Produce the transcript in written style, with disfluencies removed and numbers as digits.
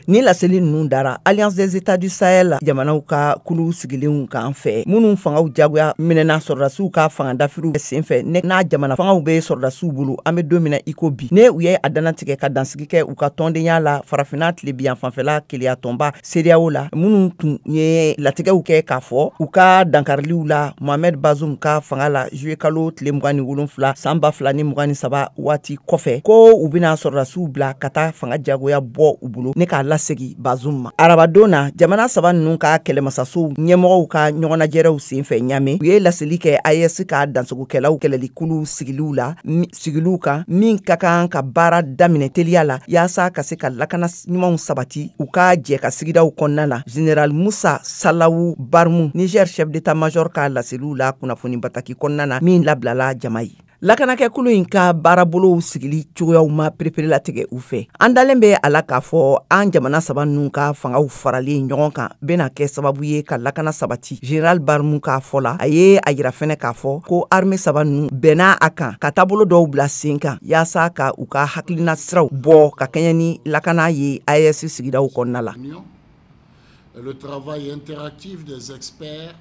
Ni laseli ninnu dara Alliance des États du Sahel jamanaw ka kulu sigilenw kan fɛ, minnu fangaw jagoya minɛna sɔrɔdasiw ka fanga dafiriw senfɛ, n'a jamana fangaw bɛ sɔrɔdasiw bolo an bɛ don min na i ko bi. Ne u ye a dantigɛ ka dansigi kɛ u ka tɔndenya la farafinna tilebiyan fanfɛla keleya tɔnba CEDEAO la, minnu tun ye latigɛw kɛ k'a fɔ u ka dankariliw la Mohamed Bazoum ka fanga la juillet kalo tile 27 san 2023 waati kɔfɛ, ko u bɛna sɔrɔdasiw bila ka taa fanga jagoya bɔ u bolo ne k'a lasegin Bazoum ma. Arabadon na, jamana saba ninnu ka kɛlɛmasasow ɲɛmɔgɔw ka ɲɔgɔnnajɛrɛw senfɛ Ɲame, u ye laseli kɛ AES ka dansogokɛlaw kɛlɛlikulu sigiliw la sigiliw kan, min ka kan ka baara daminɛ teliya la yaasa ka se ka lakana ɲumanw sabati u ka jɛ ka sigidaw kɔnɔna la. Général Musa Salawu Barmu, Niger chef d'état-major ka laseliw la kunnafoni bataki kɔnɔna na min labilala jama ye. Lakanakɛkulu in ka baarabolow sigili cogoyaw ma pereperelatigɛ u fɛ. An dalen bɛ a la k'a fɔ an jamana saba ninnu ka fangaw faralen ɲɔgɔn kan bɛna kɛ sababu ye ka lakana sabati. Général Barmu k'a fɔ la, a ye a yira fɛnɛ k'a fɔ ko armée saba ninnu bɛnna a kan ka taabolo dɔw bila sen kan yaasa ka u ka hakilina siraw bɔ ka kɛɲɛ ni lakana ye AES sigidaw kɔnɔna la. Le travail interactif des experts.